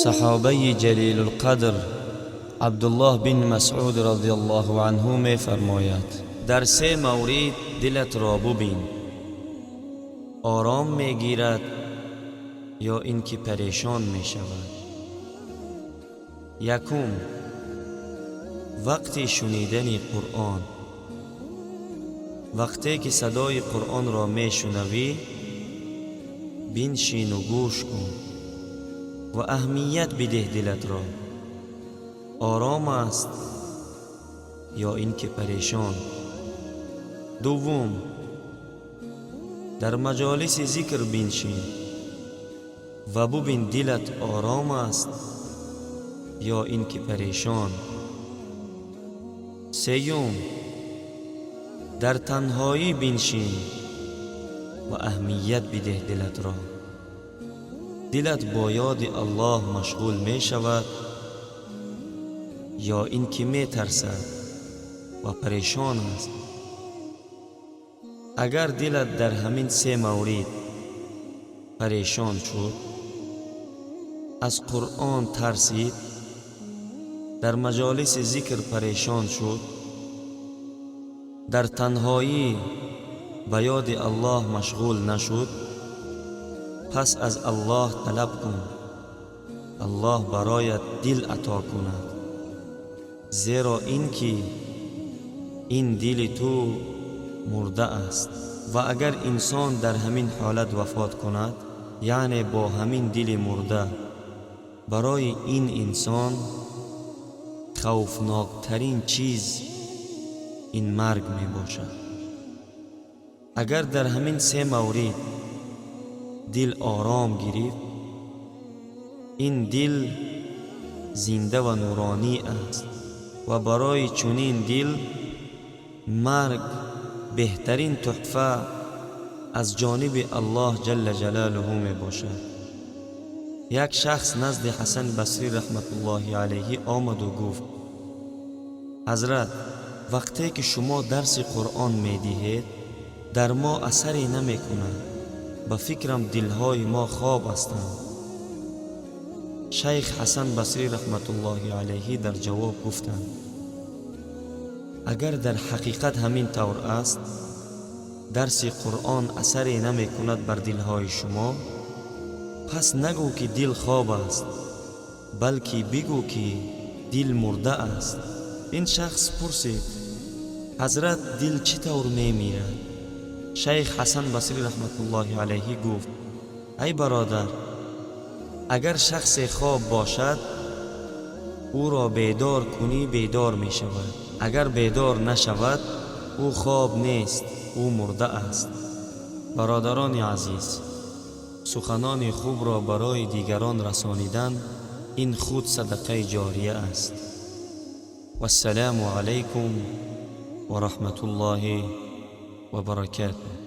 Саҳобаи ҷалилулқадр Абдуллоҳ бин Масъуд розияллоҳу анҳу мефармояд: дар се маврид дилатро бубин, ором мегирад ё ин ки парешон мешавад. Якум, вақти шунидани Қуръон. Вақте ки садои Қуръонро мешунавӣ, биншину гӯш кун ва аҳамият бидеҳ, дилатро ором аст ё ин ки парешон. Дуввум, дар маҷолиси зикр биншин ва бубин, дилат ором аст ё ин ки парешон. Сеюм, дар танҳоӣ биншин ва аҳамият бидеҳ дилатро. Дилат бо ёди Аллоҳ машғул мешавад ё ин ки метарсад ва парешон аст? Агар дилат дар ҳамин се маврид парешон шуд, аз Қуръон тарсид, дар маҷолиси зикр парешон шуд, дар танҳоӣ ба ёди Аллоҳ машғул нашуд, пас аз Аллоҳ талаб кун, Аллоҳ бароят дил ато кунад, зеро ин ки ин дили ту мурда аст. Ва агар инсон дар ҳамин ҳолат вафот кунад, яъне бо ҳамин дили мурда, барои ин инсон хавфноктарин чиз ин марг мебошад. Агар дар ҳамин се маврид дил ором гирифт, ин дил зинда ва нуронӣ аст ва барои чунин дил марг беҳтарин тӯҳфа аз ҷониби Аллоҳ ҷалла ҷалолуҳу мебошад. Як шахс назди Ҳасан Басрӣ раҳматуллоҳи алайҳи омаду гуфт: «Ҳазрат, вақте ки шумо дарси Қуръон медиҳед, дар мо асаре намекунад. Ба фикрам, дилҳои мо хоб ҳастанд». Шайх Ҳасан Басрӣ раҳматуллоҳи алайҳи дар ҷавоб гуфтанд: «Агар дар ҳақиқат ҳамин тавр аст, дарси Қуръон асаре намекунад бар дилҳои шумо, пас нагӯ, ки дил хоб аст, балки бигӯ, ки дил мурда аст». Ин шахс пурсид: «Ҳазрат, дил чӣ тавр мемирад?» Шайх Ҳасан Басрӣ раҳматуллоҳи алайҳи гуфт: «Ай бародар, агар шахсе хоб бошад, ӯро бедор кунӣ, бедор мешавад. Агар бедор нашавад, ӯ хоб нест, ӯ мурда аст». Бародарони азиз, суханони хубро барои дигарон расонидан ин худ садақаи ҷория аст. Вассалому алайкум ва раҳматуллоҳи ва баракатуҳ.